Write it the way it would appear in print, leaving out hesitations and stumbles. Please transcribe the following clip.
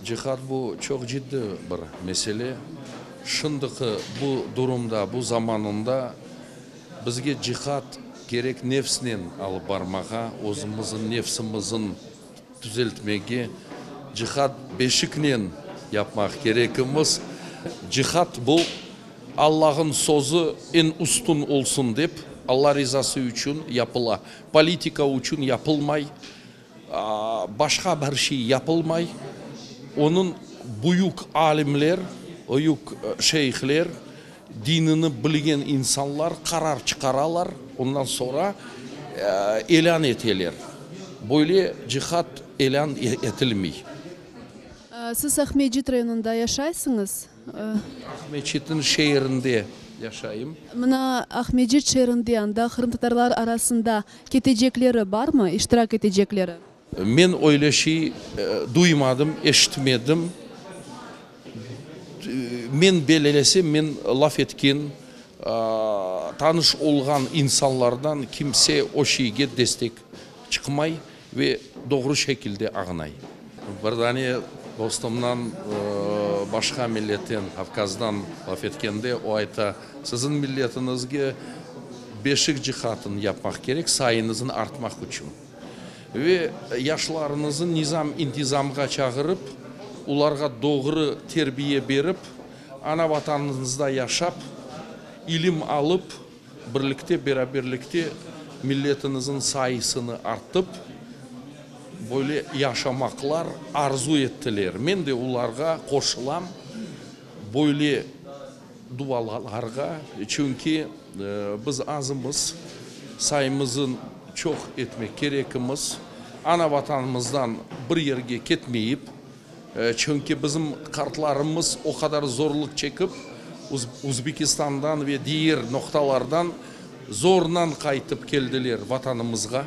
Cihad bu çoq ciddi bir mesele. Şındiki bu durumda, bu zamanında bizge cihad kerek nefsnen alıp barmağa, özümizin nefsimizin tüzeltmege, cihad beşiknen yapmaq kerekimiz. Cihad bu Allah'ın sözü eñ üstün olsun dep, Alla rizası içün yapıla. Politika içün yapılmay. Başqa bir şey yapılmay. Onıñ büyük alimler, büyük şeyhler, dinini bilgen insanlar qarar çıqaralar, ondan soñra ilân eteler. Böyle cihad ilân etilmey. Siz Aqmescit rayonında yaşaysıñız? Aqmescitniñ şeerinde yaşayım. Mına, Aqmescit şeerinde, anda qırımtatarlar arasında ketecekleri barmı, iştirak etecekleri? Men öyle şey duymadım, eşitmedim. Men belelesem, men laf etken, tanış olğan insanlardan kimse o şeyge destek çıqmay ve doğru şekilde añlay. Bir dane dostumdan, başqa milletten, Kavkazdan laf etkende, o ayta, Siziñ milletiñizge beşik cihatını yapmaq kerek, sayıñıznı artmaq içün. Ve yaşlarıñıznı nizam-intizamğa çağırıp, olarğa doğru terbiye berip, ana-Vatanıñızda yaşap, ilim alıp, Birlikte, beraberlikte milletimizniñ sayısını arttıp, böyle yaşamaqlar arzu ettiler. Men de olarğa qoşulam, böyle dualarğa, çünki biz azımız, sayımızın çoq etmek kerekimiz, ana-Vatanımızdan bir yerge ketmeyip, Çünki bizim qartlarımız o qadar zorluq çekip, Uzbekistandan ve diger noqtalardan zornan qaytıp keldiler Vatanımızğa.